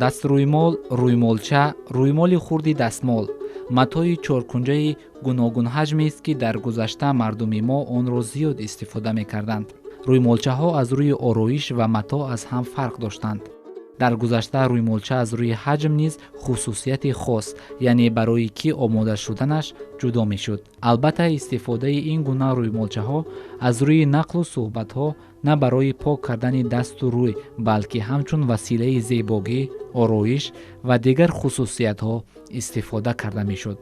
Дастрӯймол, рӯймолча, рӯймоли хурди дастмол матои чоркунҷаи гуногунҳаҷмест, ки дар гузашта мардуми мо онро зиёд истифода мекарданд. Рӯймолчаҳо аз рӯи ороиш ва матоъ аз ҳам фарқ доштанд. Дар гузашта рӯймолча аз рӯи ҳаҷм низ хусусияти хос, яъне барои кӣ омода шуданаш ҷудо мешуд. Албатта, истифодаи ин гуна рӯймолчаҳо аз рӯи нақлу суҳбатҳо на барои пок кардани дасту рӯй, балки ҳамчун василаи зебогӣ, ороиш ва дигар хусусиятҳо истифода карда мешуд.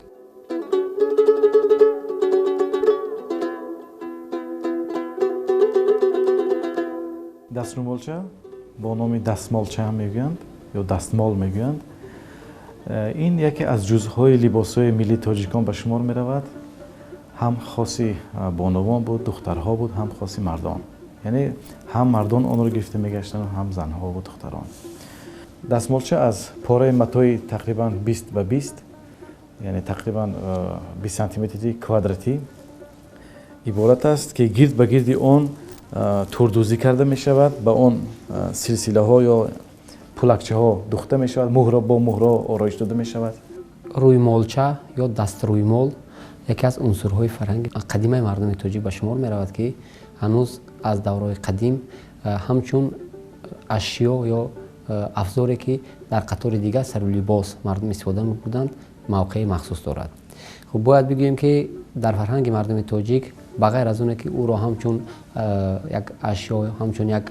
Дастрӯймолча бо номи дастмолча ҳам мегӯянд ё дастмол мегӯянд. Ин яке аз ҷузъҳои либосҳои миллии тоҷикон ба шумор меравад. Ҳам хоси бонувон буд, духтарҳо буд, ҳам хоси мардон. Яъне ҳам мардон онро гирифта мегаштанд, ҳам занҳо ва духтарон. Дастмолча аз пораи матои тақрибан 20 ба 20, яъне тақрибан 20 сантиметри квадратӣ иборат аст, ки гирд ба гирди он турдӯзӣ карда мешавад, ба он силсилаҳо ё пулакчаҳо духта мешавад, муҳро бо муҳро ороиш дода мешавад. Рӯймолча ё дастрӯймол яке аз унсурҳои фарҳанги қадимаи мардуми тоҷик ба шумор меравад, ки ҳанӯз аз давраҳои қадим ҳамчун ашё ё афзоре, ки дар қатори дигар сару либос мардум истифода мебурданд, мавқеи махсус дорад. Хуб, бояд бигӯем, ки дар фарҳанги мардуми тоҷик ба ғайр аз оне ки ӯро ҳамчун як ашё, ҳамчун як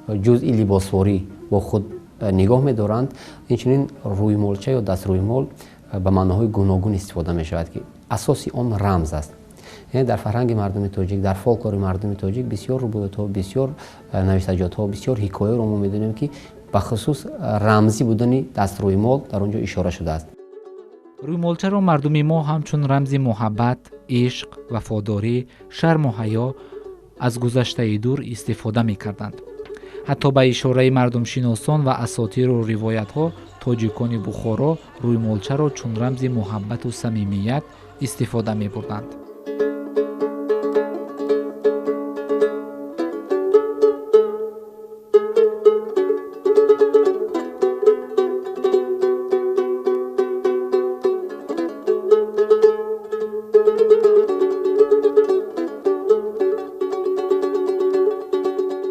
ҷузъи либосворӣ бо худ нигоҳ медоранд, инчунин рӯймолча ё дастрӯймол ба маъноҳои гуногун истифода мешавад, ки асоси он рамз аст. Яъне дар фарҳанги мардуми тоҷик, дар фолклори мардуми тоҷик бисёр рубоятҳо, бисёр навиштаҷотҳо, бисёр ҳикояро мо медонем, ки бахусус рамзӣ будани дастрӯймол дар он ҷо ишора шудааст. Рӯймолчаро мардуми мо ҳамчун рамзи муҳаббат, ишқ, вафодорӣ, шарму ҳаё аз гузаштаи дур истифода мекарданд. Ҳатто ба ишораи мардумшиносон ва асотиру ривоятҳо тоҷикони Бухоро рӯймолчаро чун рамзи муҳаббату самимият истифода мебурданд.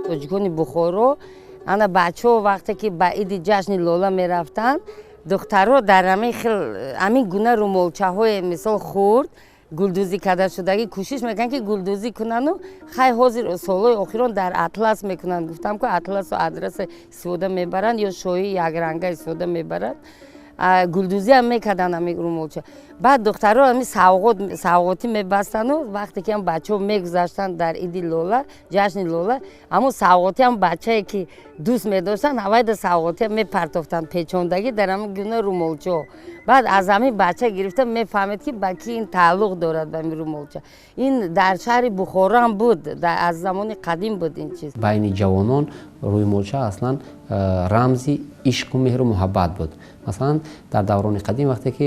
Тоҷикони Бухоро ана бачаҳо вақте ки ба иди ҷашни Лола мерафтанд, духтарҳо дар ҳамин хел ҳамин гуна румолчаҳое, мисол хурд гулдӯзӣ карда шудагӣ, кӯшиш мекунанд, ки гулдӯзӣ кунану хай ҳозир солҳои охирон дар атлас мекунанд. Гуфтам ку, атласу адраса истифода мебаранд ё шоҳии якранга истифода мебаранд. Гулдӯзӣ ҳам мекарданд ҳамин румолча. Баъд духтарҳо ҳамин савғот савғотӣ мебастану вақте ки ҳам бачаҳо мегузаштанд дар иди Лола, ҷашни Лола, ҳамун савғотӣ ҳам бачае ки дӯст медоштанд, ҳавайда савғотиам мепартофтанд печондагӣ дар ҳамин гуна румолчаҳо. Баъд аз ҳамин бача гирифта мефаҳмед, ки ба ки ин тааллуқ дорад, ба ҳамин румолча. Ин дар шаҳри Бухоро ҳам буд, аз замони қадим буд ин чиз. Байни ҷавонон рӯймолча аслан рамзи ишқу меҳру муҳаббат буд. Масалан, дар даврони қадим вақте ки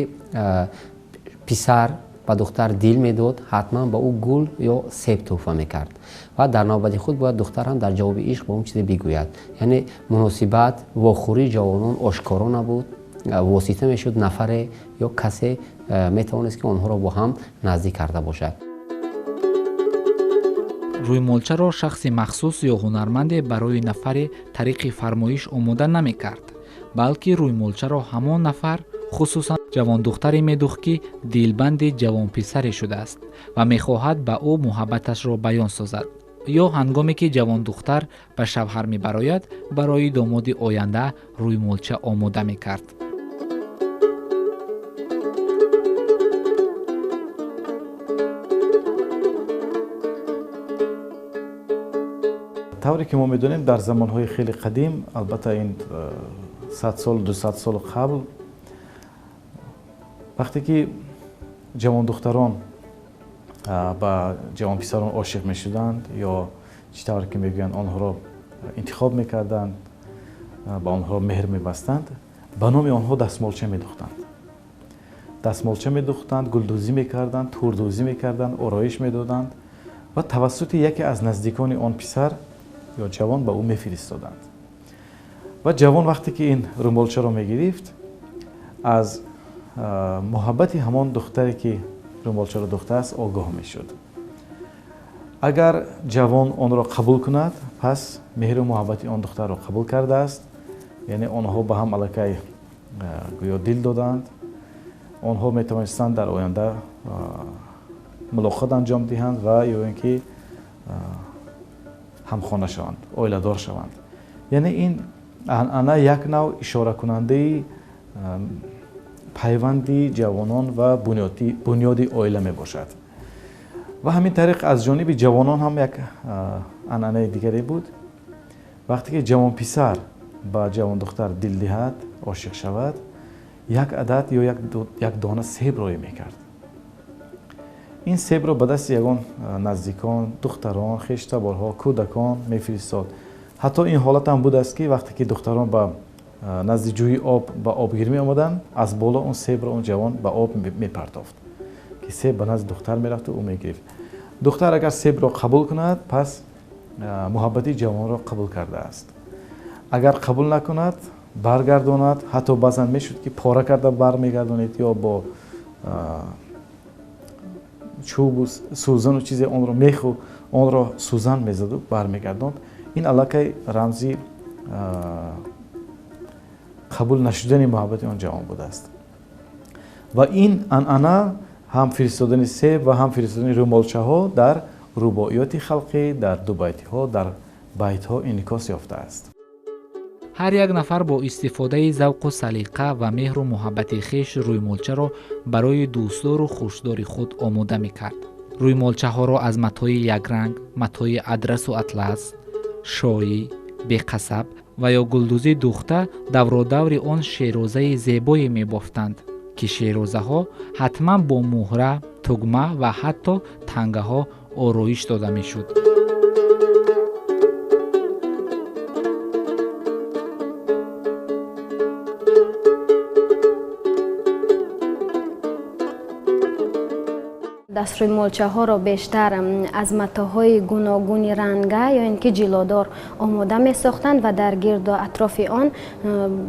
писар ба духтар дил медод, ҳатман ба ӯ гул ё себ тӯҳфа мекард ва дар навбати худ бояд духтар ҳам дар ҷавоби ишқ ба он чизе бигӯяд. Яъне муносибат, вохӯрии ҷавонон ошкоро набуд, восита мешуд нафаре ё касе метавонист, ки онҳоро бо ҳам наздик карда бошад. Рӯймолчаро шахси махсус ё ҳунарманде барои нафаре тариқи фармоиш омода намекард, балки рӯймолчаро ҳамон нафар, хусусан ҷавондухтаре медухт, ки дилбанди ҷавонписаре шудааст ва мехоҳад ба ӯ муҳаббаташро баён созад, ё ҳангоме ки ҷавондухтар ба шавҳар мебарояд, барои домоди оянда рӯймолча омода мекард. Тавре ки мо медонем, дар замонҳои хеле қадим, албатта ин 100 сол, 200 сол қабл, вақте ки ҷавондухтарон ба ҷавонписарон ошиқ мешуданд ё чӣ тавр ки мегӯянд, онҳоро интихоб мекарданд, ба онҳо меҳр мебастанд, ба номи онҳо дастмолча медухтанд, дастмолча медухтанд, гулдӯзӣ мекарданд, турдӯзӣ мекарданд, ороиш медоданд ва тавассути яке аз наздикони он писар ё ҷавон ба ӯ мефиристоданд. Ва ҷавон вақте ки ин румолчаро мегирифт, аз муҳаббати ҳамон духтаре ки румолчаро духтааст огоҳ мешуд. Агар ҷавон онро қабул кунад, пас меҳру муҳаббати он духтарро қабул кардааст, яъне онҳо ба ҳам аллакай гӯё дил доданд, онҳо метавонистанд дар оянда мулоқот анҷом диҳанд ва ё ин ки ҳамхона шаванд, оиладор шаванд. Яъне ин анъана як нав ишоракунандаи пайванди ҷавонон ва бунёди оила мебошад. Ва ҳамин тариқ аз ҷониби ҷавонон ҳам як анъанаи дигаре буд. Вақте ки ҷавонписар ба ҷавондухтар дил диҳад, ошиқ шавад, як адад ё як дона себ рӯй мекард. Ин себро ба дасти ягон наздикон, духтарон, хештаборҳо, кӯдакон мефиристод. Ҳатто ин ҳолат ҳам будааст, ки вақте ки духтарон ба назди ҷӯи об ба обгир меомаданд, аз боло он себро он ҷавон ба об мепартофт, ки себ ба назди духтар мерафту ӯ мегирифт. Духтар агар себро қабул кунад, пас муҳаббати ҷавонро қабул кардааст. Агар қабул накунад, баргардонад. Ҳатто баъзан мешуд, ки пора карда бармегардонед ё бо чӯбу сӯзану чизе онро меху онро сӯзан мезаду бармегардонд. Ин аллакай рамзи қабул нашудани муҳаббати он ҷавон будааст. Ва ин анъана ҳам фиристодани себ ва ҳам фиристодани румолчаҳо дар рубоиёти халқӣ, дар дубайтиҳо, дар байтҳо инъикос ёфтааст. Ҳар як нафар бо истифодаи завқу салиқа ва меҳру муҳаббати хеш рӯймолчаро барои дӯстдору хушдори худ омода мекард. Рӯймолчаҳоро аз матои якранг, матои адрасу атлас, шоӣ, беқасаб ва ё гулдӯзӣ духта давродаври он шерозаи зебое мебофтанд, ки шерозаҳо ҳатман бо муҳра, тугма ва ҳатто тангаҳо ороиш дода мешуд. Дастрӯймолчаҳоро бештар аз матоҳои гуногуни ранга ё ин ки ҷилодор омода месохтанд ва дар гирду атрофи он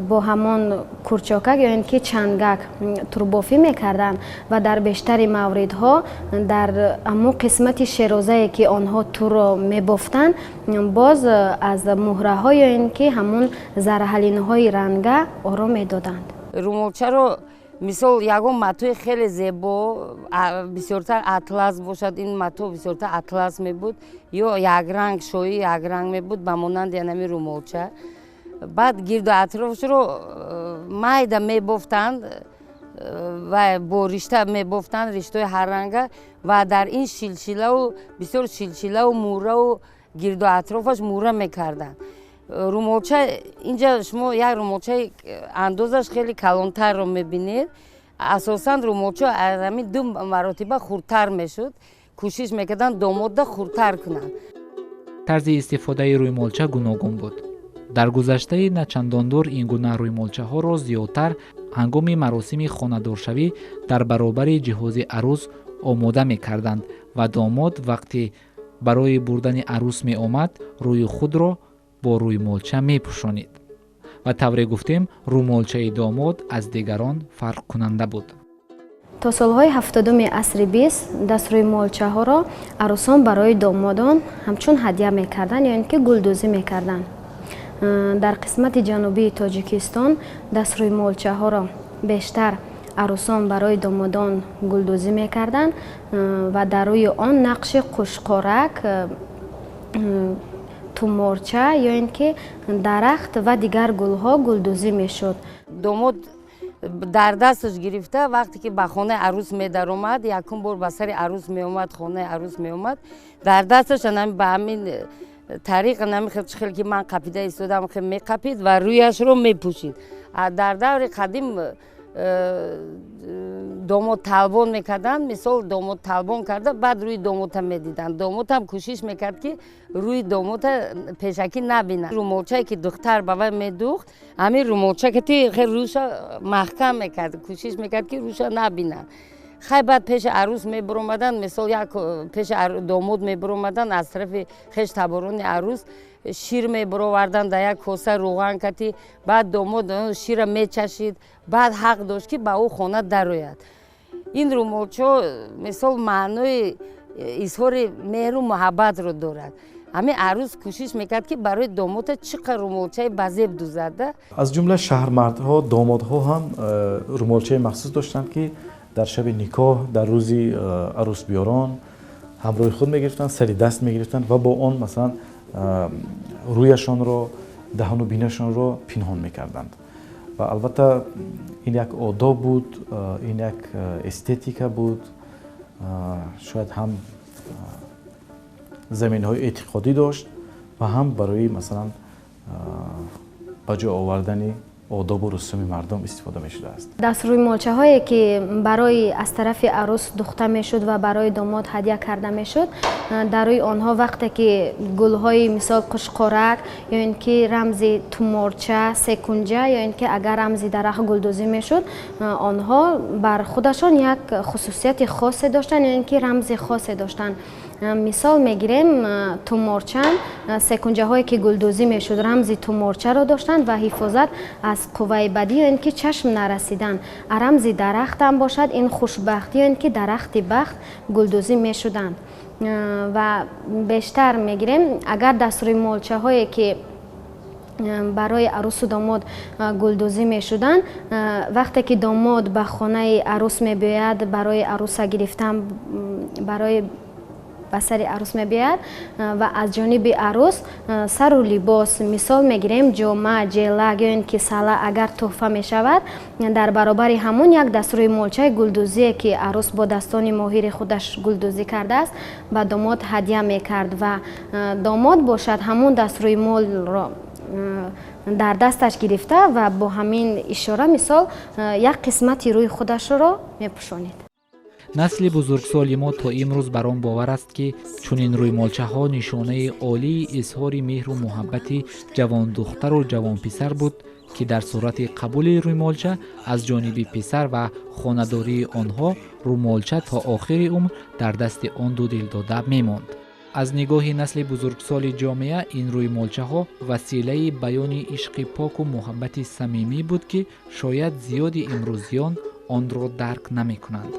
бо ҳамон курчокак ё ин ки чангак турбофӣ мекарданд ва дар бештари мавридҳо дар ҳамон қисмати шерозае ки онҳо турро мебофтанд, боз аз муҳраҳо ё ин ки ҳамон зарҳалинҳои ранга оро медоданд. Румолчаро мисол ягон матои хеле зебо, бисёртар атлас бошад, ин мато бисёртар атлас мебуд ё якранг, шоӣ якранг мебуд, ба монанди анами румолча. Баъд гирду атрофшро майда мебофтанд ва бо ришта мебофтанд, риштаи ҳарранга, ва дар ин шилшилаву бисёр шилшилаву мӯраву гирду атрофаш мӯра мекарданд. Румолча инҷа шумо як румолчаи андозаш хеле калонтарро мебинед. Асосан румолча аз ҳамин ду маротиба хурдтар мешуд. Кӯшиш мекарданд домодда хурдтар кунанд. Тарзи истифодаи рӯймолча гуногун буд. Дар гузаштаи начандон дур ин гуна рӯймолчаҳоро зиёдтар ҳангоми маросими хонадоршавӣ дар баробари ҷиҳози арӯс омода мекарданд ва домод вақте барои бурдани арӯс меомад, рӯи худро бо рӯймолча мепӯшонид. Ва тавре гуфтем, рӯмолчаи домод аз дигарон фарқкунанда буд. То солҳои 70-уми асри 20 дастрӯймолчаҳоро арӯсон барои домодон ҳамчун ҳадя мекарданд ё ин ки гулдӯзӣ мекарданд. Дар қисмати ҷанубии Тоҷикистон дастрӯймолчаҳоро бештар арӯсон барои домодон гулдӯзӣ мекарданд ва дар рӯи он нақши қушқорак, туморча ё ин ки дарахт ва дигар гулҳо гулдӯзӣ мешуд. Домод дар дасташ гирифта вақте ки ба хонаи арӯс медаромад, якум бор ба сари арӯс меомад, хонаи арӯс меомад, дар дасташ ба ҳамин тариқ хел ки ман қапида истодам меқапид ва рӯяшро мепӯшид. Дар даври қадим домод талбон мекарданд, мисол домод талбон карда, баъд рӯи домота медиданд. Домотам кӯшиш мекард, ки рӯи домота пешакӣ набинад. Румолчае ки духтар ба вай медухт, ҳамин румолча ки рӯша маҳкам мекард, кӯшиш мекард, ки рӯша набинад. Хай, баъд пеши арӯс мебуромаданд, мисол, як пеши домод мебуромаданд, аз тарафи хеш таборони арӯс шир мебуроварданд дар як коса рӯған кати. Баъд домод шира мечашид, баъд ҳақ дошт, ки ба ӯ хона дарояд. Ин рӯмолчо, мисол, маънои изҳори меҳру муҳаббатро дорад. Ҳамин арӯс кӯшиш мекард, ки барои домота чӣ қадр рӯмолчаи базеб дузада. Аз ҷумла шаҳрмардҳо, домодҳо ҳам рӯмолчаи махсус доштанд, ки дар шаби никоҳ, дар рӯзи арӯсбиёрон ҳамроҳи худ мегирифтанд, сари даст мегирифтанд ва бо он, масалан, рӯяшонро, даҳану бинашонро пинҳон мекарданд. Ва албатта ин як одоб буд, ин як эстетика буд, шояд ҳам заминаҳои эътиқодӣ дошт ва ҳам барои, масалан, ба ҷо овардани одобу русуми мардум истифода мешудааст. Дастрӯймолчаҳое, ки барои аз тарафи арӯс духта мешуд ва барои домод ҳадя карда мешуд, дар рӯи онҳо вақте ки гулҳои, мисол, қушқорак ё ин ки рамзи туморча, секунҷа ё ин ки агар рамзи дарахт гулдӯзӣ мешуд, онҳо бар худашон як хусусияти хосе доштанд ё ин ки рамзи хосе доштанд. Мисол мегирем, туморча, секунҷаҳое ки гулдӯзӣ мешуд, рамзи туморчаро доштанд ва ҳифозат аз қувваи бадӣ ё ин ки чашм нарасидан. Рамзи дарахтам бошад, ин хушбахтӣ ё ин ки дарахти бахт гулдӯзӣ мешуданд. Ва бештар мегирем, агар дастрӯймолчаҳое ки барои арӯсу домод гулдӯзӣ мешуданд, вақте ки домод ба хонаи арӯс мебиёяд, барои арӯса гирифтан, барои ба сари арӯс мебиёяд ва аз ҷониби арӯс сару либос, мисол мегирем, ҷома, ҷелак ё ин ки сала агар тӯҳфа мешавад, дар баробари ҳамон як дастрӯймолчаи гулдӯзие, ки арӯс бо дастони моҳири худаш гулдӯзӣ кардааст, ба домод ҳадя мекард ва домод бошад, ҳамон дастрӯймолро дар дасташ гирифта ва бо ҳамин ишора, мисол, як қисмати рӯи худашро мепӯшонид. Насли бузургсоли мо то имрӯз бар он бовар аст, ки чунин рӯймолчаҳо нишонаи олии изҳори меҳру муҳаббати ҷавондухтару ҷавонписар буд, ки дар сурати қабули рӯймолча аз ҷониби писар ва хонадории онҳо, рӯмолча то охири умр дар дасти он ду дилдода мемонд. Аз нигоҳи насли бузургсоли ҷомеа ин рӯймолчаҳо василаи баёни ишқи поку муҳаббати самимӣ буд, ки шояд зиёди имрӯзиён онро дарк намекунанд.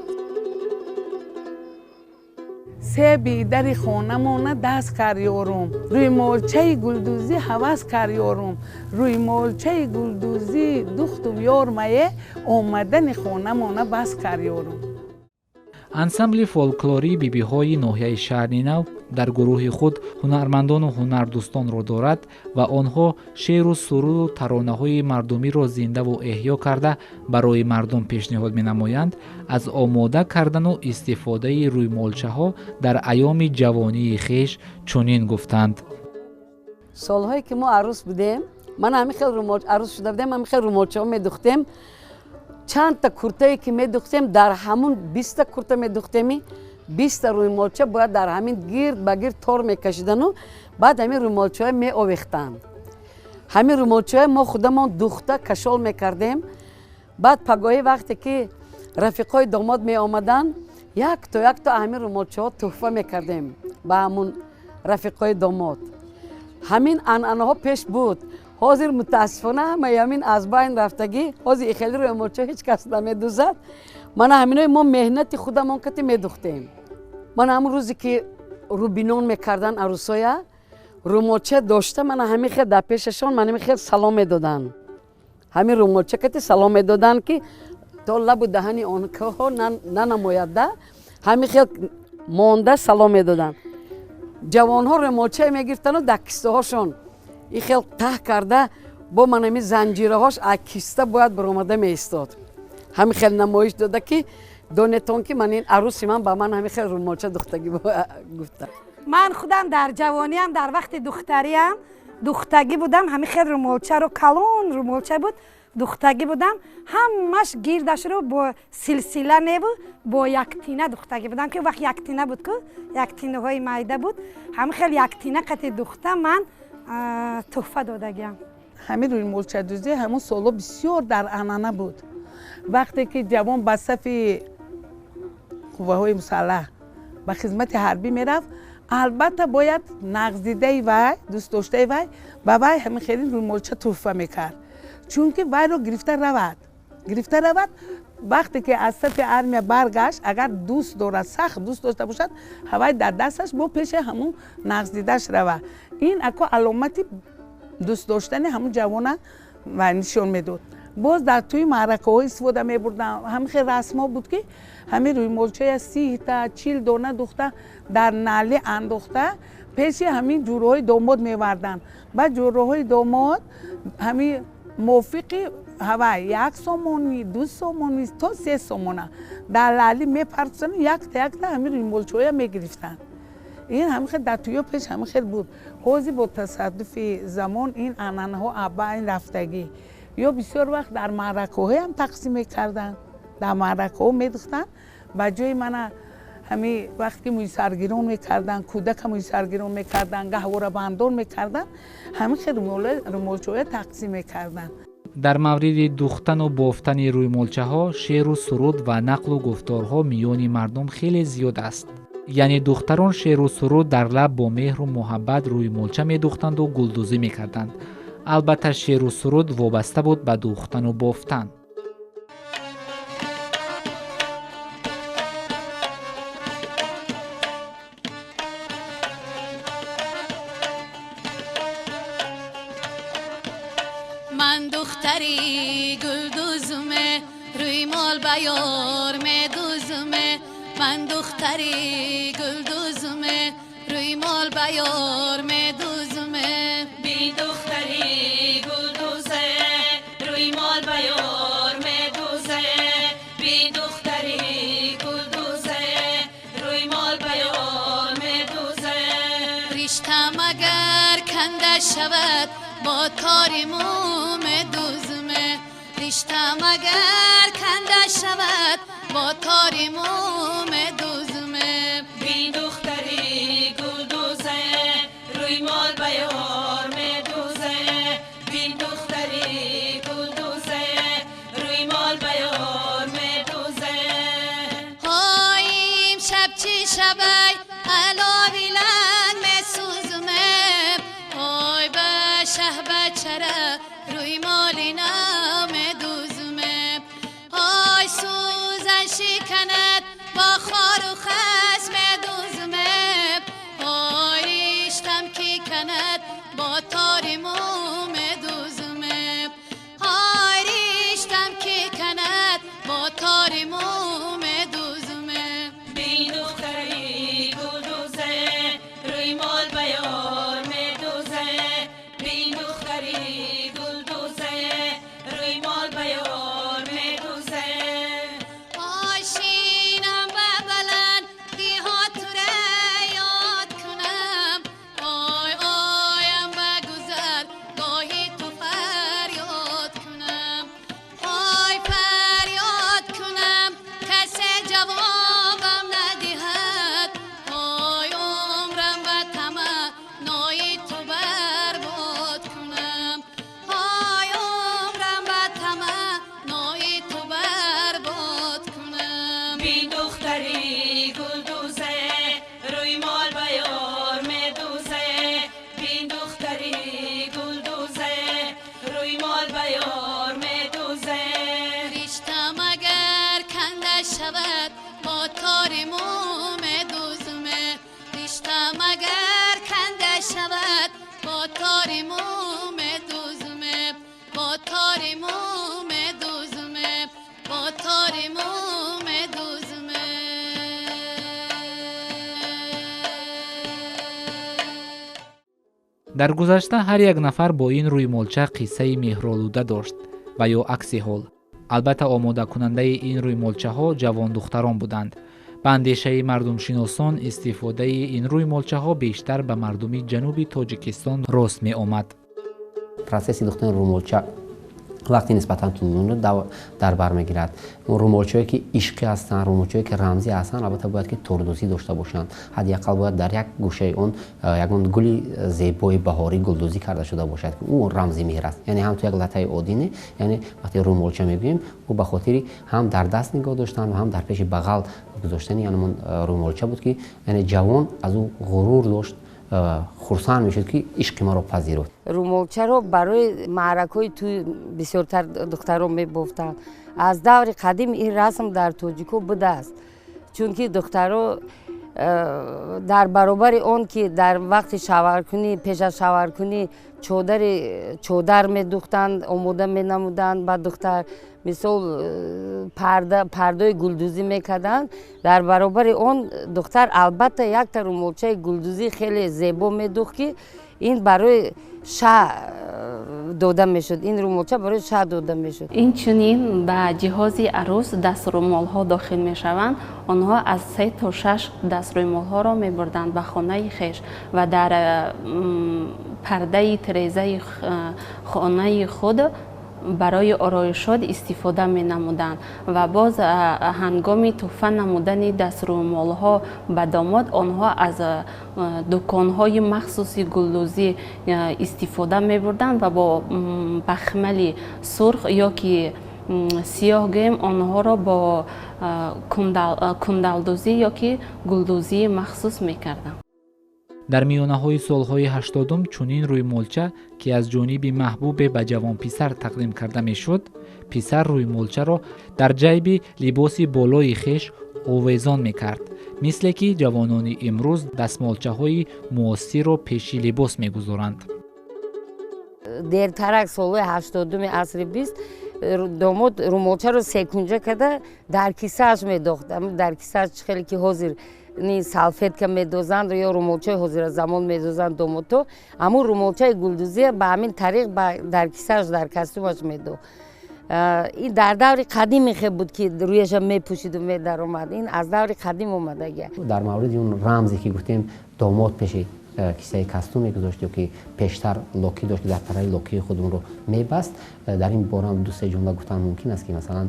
Себи дари хонамона даст кар ёрум, рӯймолчаи гулдӯзӣ ҳавас кар ёрум, рӯймолчаи гулдӯзӣ духтум ёрмае, омадани хонамона бас кар ёрум. Ансамбли фолклории бибиҳои ноҳияи Шаҳринав дар гурӯҳи худ ҳунармандону ҳунардӯстонро дорад ва онҳо шеъру суруду таронаҳои мардумиро зиндаву эҳё карда барои мардум пешниҳод менамоянд. Аз омода кардану истифодаи рӯймолчаҳо дар айёми ҷавонии хеш чунин гуфтанд: Солҳое ки мо арӯс будем, ман ҳамин хел арӯс шуда будем, ҳамин хел рӯмолчаҳо медухтем. Чандта куртае ки медухтем, дар ҳамун 20-та курта медухтеми, 20-та рӯймолча бояд дар ҳамин гирд ба гирд тор мекашидану баъд ҳамин рӯймолчаҳо меовехтанд. Ҳамин рӯймолчаҳои мо худамон духта кашол мекардем. Баъд пагоҳӣ, вақте ки рафиқҳои домод меомаданд, якто якто ҳамин рӯймолчаҳо тӯҳфа мекардем ба ҳамун рафиқҳои домод. Ҳамин анъанаҳо пеш буд. Ҳозир мутаассифона ҳамаи ҳамин аз байн рафтагӣ. Ҳозир ихели рӯймолча ҳеҷ кас намедузад. Мана ҳаминои мо меҳнати худамон кати медухтем. Мана ҳамун рӯзе ки рӯбинон мекарданд арӯсоя, рӯмолча дошта, мана ҳамин хел дар пешашон мана ҳамин хел салом медоданд. Ҳамин рӯмолча кати салом медоданд, ки то лабу даҳани онҳо нанамояд да, ҳамин хел монда салом медоданд. Ҷавонҳо рӯмолчае мегирифтану дар кистаҳошон ин хел таҳ карда, бо манами занҷираҳош аз киста бояд баромада меистод. Ҳамин хел намоиш дода, ки донетон, ки ман ин арӯси ман ба ман ҳамин хел рӯмолча духтагӣ гуфта. Ман худам дар ҷавониам, дар вақти духтариам духтагӣ будам, ҳамин хел рӯмолчаро, калон рӯмолча буд, духтагӣ будам, ҳамаш гирдашро бо силсила неву бо яктина духтагӣ будам, ки вақт яктина буд ку, яктинаҳои майда буд. Ҳамин хел яктина қати духта ман тӯҳфа додагиам. Ҳамин рӯймолчадӯзӣ ҳамун солҳо бисёр дар анъана буд. Вақте ки ҷавон ба сафи қувваҳои мусаллаҳ ба хизмати ҳарбӣ мерафт, албатта бояд нағздидаи вай, дӯстдоштаи вай ба вай ҳамин хеле рӯймолча тӯҳфа мекард, чунки вайро гирифта равад. Гирифта равад, вақте ки аз сафи армия баргашт, агар дӯст дорад, сахт дӯст дошта бошад, ҳавай дар дасташ бо пеши ҳамун нағздидаш равад. Ин ако аломати дӯст доштани ҳамун ҷавона ва нишон медод. Боз дар тӯи маъракаҳо истифода мебурданд. Ҳамин хел расмҳо буд, ки ҳамин рӯймолчая 30та 40 дона духта дар налӣ андохта пеши ҳамин ҷӯраҳои домод меварданд. Баъд ҷӯраҳои домод ҳамин мувофиқи ҳавай 1 сомонӣ, 2 сомонӣ то 3 сомона дар лалӣ мепартофтанд, якта якта ҳамин рӯймолчаҳоя мегирифтанд. Ин ҳамин хел дар тӯё пеш ҳамин хел буд. Ҳозир бо тасаддуфи замон ин анъанаҳо абайн рафтагӣ. Ё бисёр вақт дар маъракаҳоям тақсим мекарданд, дар маъракаҳо медухтанд. Ба ҷои мана ҳамин вақт ки мӯйсаргирон мекарданд, кӯдака мӯйсаргирон мекарданд, гаҳворабандон мекарданд, ҳамин хел рӯмолчаҳоя тақсим мекарданд. Дар мавриди духтану бофтани рӯймолчаҳо шеъру суруд ва нақлу гуфторҳо миёни мардум хеле зиёд аст. Яъне духтарон шеъру суруд дар лаб бо меҳру муҳаббат рӯймолча медухтанду гулдӯзӣ мекарданд. Албатта шеъру суруд вобаста буд ба духтану бофтан. Ман духтари гулдӯзуме, рӯймол ба ёр медӯзуме. Ман духтари гулдӯзуме, рӯймол ба ёр медӯзуме. Би духтари гулдӯзе, рӯймол ба ёр медӯзе. Би духтари гулдӯзе, рӯймол ба ёр медӯзе. Риштам агар канда шавад, бо тори мӯ медӯзуме. Риштам агар канда шавад, бо тори мӯ медӯзуме. Би духтари гулдӯзе, рӯймол ба ёр медӯзе. Би духтари гулдӯзе, рӯймол ба ёр медӯзе. Ҳой имшаб чӣ шабай, алови ланг месӯзуме. Ҳой ба шаҳбачара рӯймоли нав медӯзуме. Ҳой сӯзан шиканад, бо хору хас медӯзуме. Ҳой риштам ки канад, бо тори мӯ медӯзуме. Ҳой риштам ки канад, бо тори мӯ медӯзуме. Би духтари гулдӯзе, рӯймол ба ёр медӯзе. Би духтари гулдӯзе, рӯймол ба ёр медӯзе. Ошинам ба баланд диҳотура ёд кунам. Ой оям ба гузар гоҳи ту фарёд кунам. Ой фарёд кунам, касе ҷавобам надиҳад. Ой умрам ба таманнои ту барбод кунам. Ой умрам ба таманнои ту барбод кунам. Би духтари гулдӯзе, рӯймол ба ёр медӯзе. Би духтари гулдӯзе, рӯймол ба ёр медӯзе. Риштам агар канда шавад, бо тори мӯ медӯзуме. Риштам агар канда шавад, бо тори мӯ медӯзуме. Бо тори мӯ медӯзуме. Бо тори мӯ медӯзуме. Дар гузашта ҳар як нафар бо ин рӯймолча қиссаи меҳролуда дошт ва ё акси ҳол. Албатта омодакунандаи ин рӯймолчаҳо ҷавондухтарон буданд. Ба андешаи мардумшиносон истифодаи ин рӯймолчаҳо бештар ба мардуми ҷануби Тоҷикистон рост меомад. Процесси духтани рӯймолча Вақти нисбатан тӯлониро дар бар мегирад. Румолчаҳое ки ишқӣ ҳастанд, румолчаҳое ки рамзӣ ҳастанд, албатта бояд ки тордӯзӣ дошта бошанд. Ҳадди ақал бояд дар як гӯшаи он ягон гули зебои баҳорӣ гулдӯзӣ карда шуда бошад, ки ӯ рамзи меҳр аст. Яъне ҳам ту як латаи оддӣ не, яъне вақте румолча мегӯем, ӯ ба хотири ҳам дар даст нигоҳ доштан ва ҳам дар пеши бағал гузоштани ҳамон румолча буд, ки яъне ҷавон аз ӯ ғурур дошт, хурсанд мешуд, ки ишқи маро пазируфт. Румолчаро барои маъракаҳои тӯй бисёртар духтарон мебофтанд. Аз даври қадим ин расм дар тоҷико будааст, чунки духтаро дар баробари он ки дар вақти шавҳаркунӣ, пеш аз шавҳаркунӣ чодар медухтанд, омода менамуданд ба духтар, мисол пардаи гулдӯзӣ мекарданд. Дар баробари он духтар албатта якта румолчаи гулдӯзӣ хеле зебо медухт, ки ин барои шаҳ дода мешуд. Ин румолча барои шаҳ дода мешуд. Инчунин ба ҷиҳози арӯс даструмолҳо дохил мешаванд. Онҳо аз 3 то 6 даструмолҳоро мебурданд ба хонаи хеш ва дар пардаи тирезаи хонаи худ барои ороишот истифода менамуданд. Ва боз ҳангоми тӯҳфа намудани даструмолҳо ба домод, онҳо аз дуконҳои махсуси гулдӯзӣ истифода мебурданд ва бо бахмали сурх ё ки сиёҳ гӯем онҳоро бо кундалдӯзӣ ё ки гулдӯзии махсус мекарданд. Дар миёнаҳои солҳои 80-ум чунин рӯймолча, ки аз ҷониби маҳбубе ба ҷавонписар тақдим карда мешуд, писар рӯймолчаро дар ҷайби либоси болои хеш овезон мекард, мисле ки ҷавонони имрӯз дастмолчаҳои муосирро пеши либос мегузоранд. Дертарак солҳои 80-уми асри 20 домод румолчаро секунҷа карда дар кисааш медохт. Дар кисааш чӣ хеле ки ҳозир ни салфетка медозанд ё румолчаи ҳозиразамон медозанд домодҳо, ҳамун румолчаи гулдӯзия ба ҳамин тариқ дар кисааш, дар костюмаш медохт. Ин дар даври қадими хел буд, ки рӯяша мепӯшиду медаромад. Ин аз даври қадим омадагия. Дар мавриди он рамзе ки гуфтем, домод пеши кисаи костюм мегузошт ё ки пештар локӣ дошт, ки дар параи локии худ онро мебаст. Дар ин бора ҳам ду се ҷумла гуфтан мумкин аст, ки масалан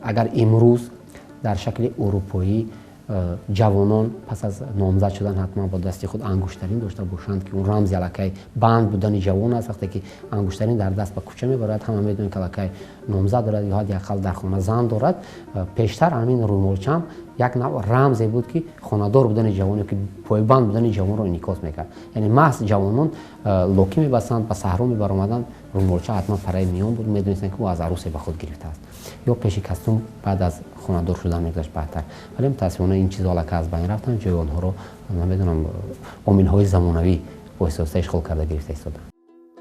агар имрӯз дар шакли урупоӣ ҷавонон пас аз номзад шудан ҳатман бо дасти худ ангуштарин дошта бошанд, ки он рамзи аллакай банд будани ҷавон аст. Вақте ки ангуштарин дар даст ба кӯча мебарад, ҳама медонанд, ки аллакай номзад дорад ё ҳадди ақал дар хона зан дорад. Пештар ҳамин румолчаам як навъ рамзе буд, ки хонадор будани ҷавон ё ки пойбанд будани ҷавонро инъикос мекард. Яъне маҳз ҷавонон локӣ мебастанд, ба саҳро мебаромаданд, румолча ҳатман параи миён буд, медонистанд, ки ӯ аз арӯсе ба худ гирифтааст. Ё пеши костюм баъд аз хонадор шудан мегузашт баъдтар. Вале мутаассифона ин чизҳо аллакай аз байн рафтанд, ҷои онҳоро намедонам омилҳои замонавӣ оҳиста оҳиста ишғол карда гирифта истоданд.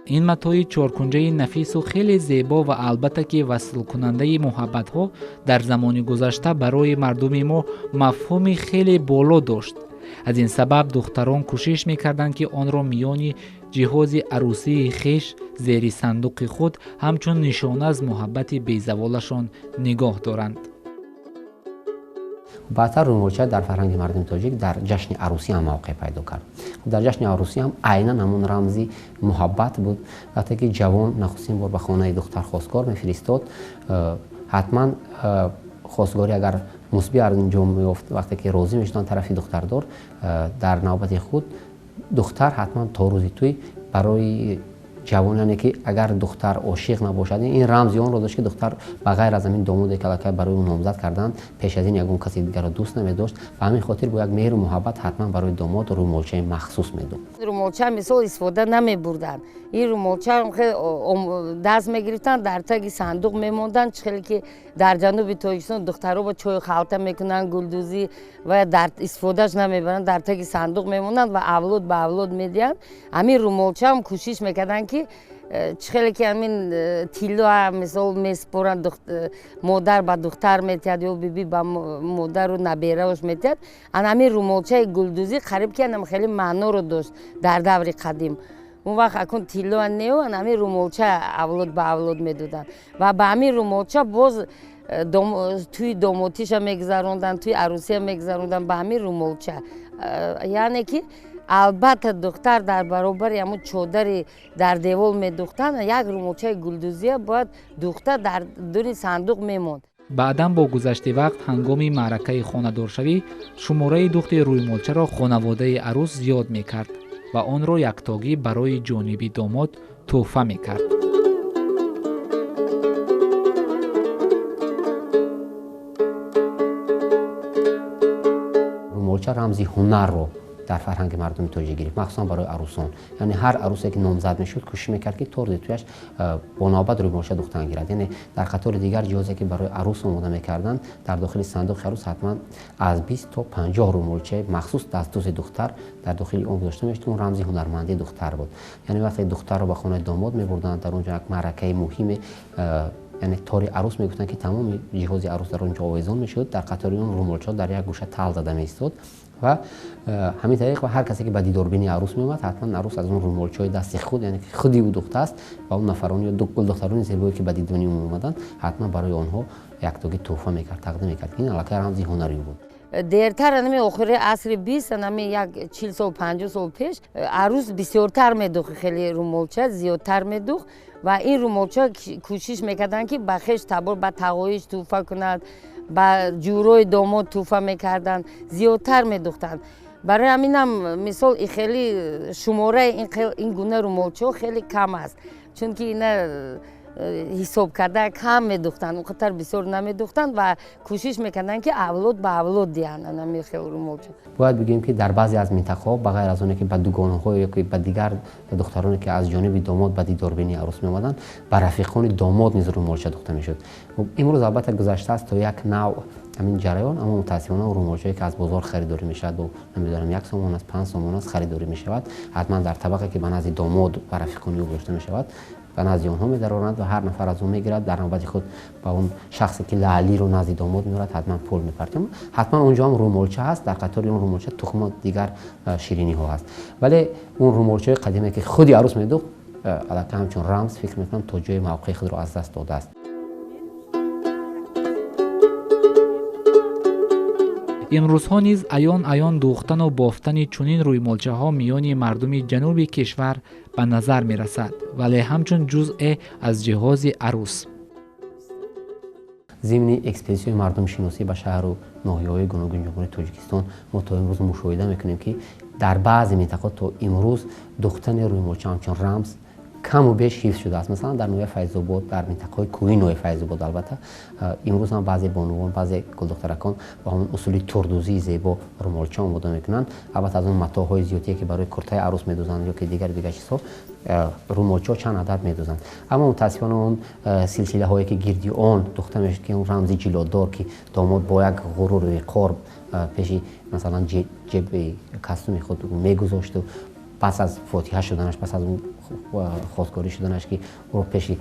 Ин матои чоркунҷаи нафису хеле зебо ва албатта ки васлкунандаи муҳаббатҳо дар замони гузашта барои мардуми мо мафҳуми хеле боло дошт. Аз ин сабаб духтарон кӯшиш мекарданд, ки онро миёни ҷиҳози арӯсии хеш зери сандуқи худ ҳамчун нишона аз муҳаббати безаволашон нигоҳ доранд. Баъдтар румолча дар фарҳанги мардуми тоҷик дар ҷашни арӯсӣ ҳам мавқеъ пайдо кард. Дар ҷашни арӯсӣ ҳам айнан ҳамон рамзи муҳаббат буд. Вақте ки ҷавон нахустин бор ба хонаи духтар хостгор мефиристод, ҳатман хостгорӣ агар мусбӣ анҷом меёфт, вақте ки розӣ мешуданд тарафи духтардор, дар навбати худ духтар ҳатман то рӯзи тӯй барои ҷавон, яъне ки агар духтар ошиқ набошад, ин рамзи онро дошт, ки духтар ба ғайр аз ҳамин домоде ки аллакай барои ӯ номзад карданд, пеш аз ин ягон каси дигарро дӯст намедошт. Ба ҳамин хотир бо як меҳру муҳаббат ҳатман барои домод румолчаи махсус медод. Румолча мисол истифода намебурданд. Ин румолча даст мегирифтанд, дар таги сандуқ мемонданд. Чӣ хеле ки дар ҷануби Тоҷикистон духтаро бо чою халта мекунанд, гулдӯзӣ ва дар истифодааш намебаранд, дар таги сандуқ мемонанд ва авлод ба авлод медиҳанд. Ҳамин румолчаам кӯшиш мекарданд, ки чӣ хеле ки ҳамин тилло мисол месупоранд, модар ба духтар метиҳад ё биби ба модару наберааш метиҳад. Ана ҳамин румолчаи гулдӯзӣ қариб ки анам хеле маъноро дошт дар даври қадим. Он вақт акун тилло неу, ана ҳамин румолча авлод ба авлод медоданд ва ба ҳамин румолча боз тӯи домотиша мегузаронданд, тӯи арӯсия мегузаронданд ба ҳамин румолча. Яъне ки Албатта духтар дар баробари ҳамун чодари дар девол медухтанд, як румолчаи гулдӯзия бояд духта дар дури сандуқ мемонд. Баъдан бо гузашти вақт ҳангоми маъракаи хонадоршавӣ шумораи духти рӯймолчаро хонаводаи арӯс зиёд мекард ва онро яктогӣ барои ҷониби домод тӯҳфа мекард. Рӯймолча рамзи ҳунарро дар фарҳанги мардуми тоҷик гирифт, махсусан барои арӯсон. Яъне ҳар арӯсе ки номзад мешуд, кӯшиш мекард, ки торди туяш бо навбат рӯймолча духтан гирад. Яъне дар қатори дигар ҷиҳозе ки барои арӯс омода мекарданд, дар дохили сандуқи арӯс ҳатман аз 20 то 50 рӯймолчаи махсус дастдӯзи духтар дар дохили он гузошта мешуд. Он рамзи ҳунармандии духтар буд. Яъне вақте духтарро ба хонаи домод мебурданд, дар он ҷо як маъракаи муҳиме, яъне тори арӯс мегуфтанд, ки тамоми ҷиҳози арӯс дар он ҷо овезон мешуд, дар қатори он рӯймолчаҳо дар як гӯша тал зада меистод ва ҳамин тариқ ва ҳар касе ки ба дидорбини арӯс меомад, ҳатман арӯс аз он рӯймолчаҳои дасти худ, яъне ки худи ӯ духтааст, ва он нафарон ё гулдухтарони зебое ки ба дидорбини ӯ меомаданд, ҳатман барои онҳо яктогӣ тӯҳфа мекард, тақдим мекард. Ин аллакай рамзи ҳунари ӯ буд. Дертар, анами охири асри 20, анами як 40 сол, 50 сол пеш арӯс бисёртар медухт, хеле рӯмолча зиёдтар медухт ва ин рӯмолча кӯшиш мекарданд, ки ба хеш табор, ба тағоиш тӯҳфа кунад, ба ҷӯрои домод тӯҳфа мекарданд, зиёдтар медухтанд. Барои ҳаминам мисол хеле шумораи ин гуна рӯмолчаҳо хеле кам аст, чунки ина ҳисоб карда кам медухтанд, он қадар бисёр намедухтанд ва кӯшиш мекарданд, ки авлод ба авлод диҳанд анами хел рӯмолча. Бояд бигӯем, ки дар баъзе аз минтақаҳо ба ғайр аз оне ки ба дугонаҳо ё ки ба дигар духтароне ки аз ҷониби домод ба дидорбинии арӯс меомаданд, ба рафиқони домод низ рӯмолча духта мешуд. Имрӯз албатта гузаштааст то як навъ ҳамин ҷараён, аммо мутаассифона рӯмолчае ки аз бозор харидорӣ мешавад, бо намедонам 1 сомон аст, 5 сомон аст харидорӣ мешавад, ҳатман дар табақе ки ба назди домод ва рафиқони ӯ гузошта мешавад, ба назди онҳо медароранд ва ҳар нафар аз ӯ мегирад. Дар навбати худ ба он шахсе ки лаълиро назди домод меорад, ҳатман пул мепартад. Ҳатман он ҷо ҳам рӯмолча ҳаст, дар қатори он рӯмолча тухму дигар шириниҳо ҳаст. Вале он рӯмолчаи қадиме ки худи арӯс медухт, аллакай ҳамчун рамз фикр мекунам то ҷои мавқеи худро аз даст додааст. Имрӯзҳо низ аён аён духтану бофтани чунин рӯймолчаҳо миёни мардуми ҷануби кишвар ба назар мерасад, вале ҳамчун ҷузъе аз ҷиҳози арӯс. Зимни экспедитсияи мардумшиносӣ ба шаҳру ноҳияҳои гуногуни ҷумҳурии Тоҷикистон мо то имрӯз мушоҳида мекунем, ки дар баъзе минтақаҳо то имрӯз духтани рӯймолча ҳамчун рамз каму беш ҳифз шудааст. Масалан, дар ноҳияи Файзобод, дар минтақаҳои кӯҳии ноҳияи Файзобод албатта имрӯз ҳам баъзе бонувон, баъзе гулдухтаракон ба ҳамон усули турдӯзии зебо рӯмолча омода мекунанд. Албатта аз он матоъҳои зиёдие ки барои куртаи арӯс медӯзанд ё ки дигар дигар чизҳо, рӯмолчаҳо чанд адад медӯзанд. Аммо мутаассифона он силсилаҳое ки гирди он духта мешуд, ки он рамзи ҷилодор, ки домод бо як ғуруру виқор пеши масалан ҷеби костюми худ мегузошту пас аз фотиҳа шуданаш, пас аз он хостгорӣ шуданаш, ки ӯро пеши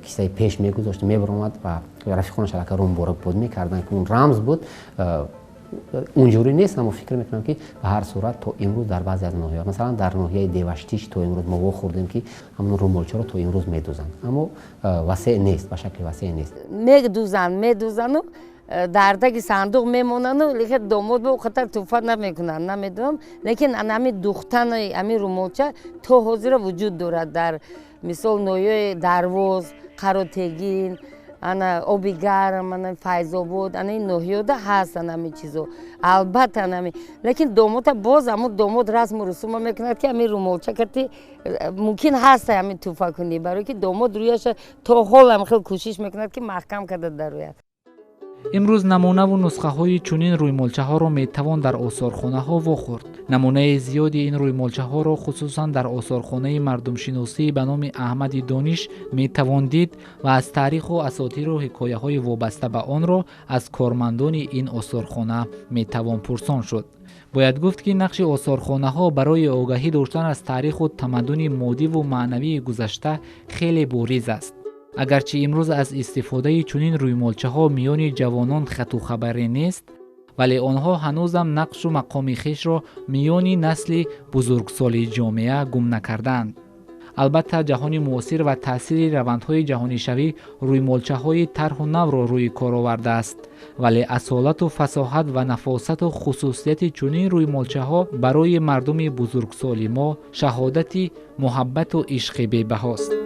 кисаи пеш мегузошт, мебаромад ва рафиқонаш аллакай рӯ муборакбод мекарданд, ки он рамз буд. Унҷурӣ нест, аммо фикр мекунам, ки ба ҳар сурат то имрӯз дар баъзе аз ноҳияҳо, масалан дар ноҳияи Деваштиш то имрӯз мо вохӯрдем, ки ҳамон рӯмолчаро то имрӯз медӯзанд, аммо васеъ нест, ба шакли васеъ нест. Медӯзанд, медӯзанду дар таги сандуқ мемонану, лекин домод ба қадар тӯҳфа намекунанд, намедонам. Лекин ами духтани ами рӯмолча то ҳозира вуҷуд дорад дар мисол ноҳияи Дарвоз, Қаротегин, ана Оби Гарм, ана Файзобод, ана ин ноҳияда ҳаст ами чизо. Албатта анами, лекин домодта боз ҳамун домод расму русума мекунад, ки ами рӯмолча кати мумкин ҳаст ами тӯҳфа кунӣ, барое ки домод рӯяша то ҳол ам хел кӯшиш мекунад, ки маҳкам карда дарояд. Имрӯз намунаву нусхаҳои чунин рӯймолчаҳоро метавон дар осорхонаҳо вохӯрд. Намунаи зиёди ин рӯймолчаҳоро хусусан дар осорхонаи мардумшиносӣ ба номи Аҳмади Дониш метавон дид ва аз таъриху асотиру ҳикояҳои вобаста ба онро аз кормандони ин осорхона метавон пурсон шуд. Бояд гуфт, ки нақши осорхонаҳо барои огаҳӣ доштан аз таъриху тамаддуни моддиву маънавии гузашта хеле бориз аст. Агарчи имрӯз аз истифодаи чунин рӯймолчаҳо миёни ҷавонон хату хабаре нест, вале онҳо ҳанӯзам нақшу мақоми хешро миёни насли бузургсоли ҷомеа гум накардаанд. Албатта, ҷаҳони муосир ва таъсири равандҳои ҷаҳонишавӣ рӯймолчаҳои тарҳу навро рӯи кор овардааст, вале асолату фасоҳат ва нафосату хусусияти чунин рӯймолчаҳо барои мардуми бузургсоли мо шаҳодати муҳаббату ишқи бебаҳост.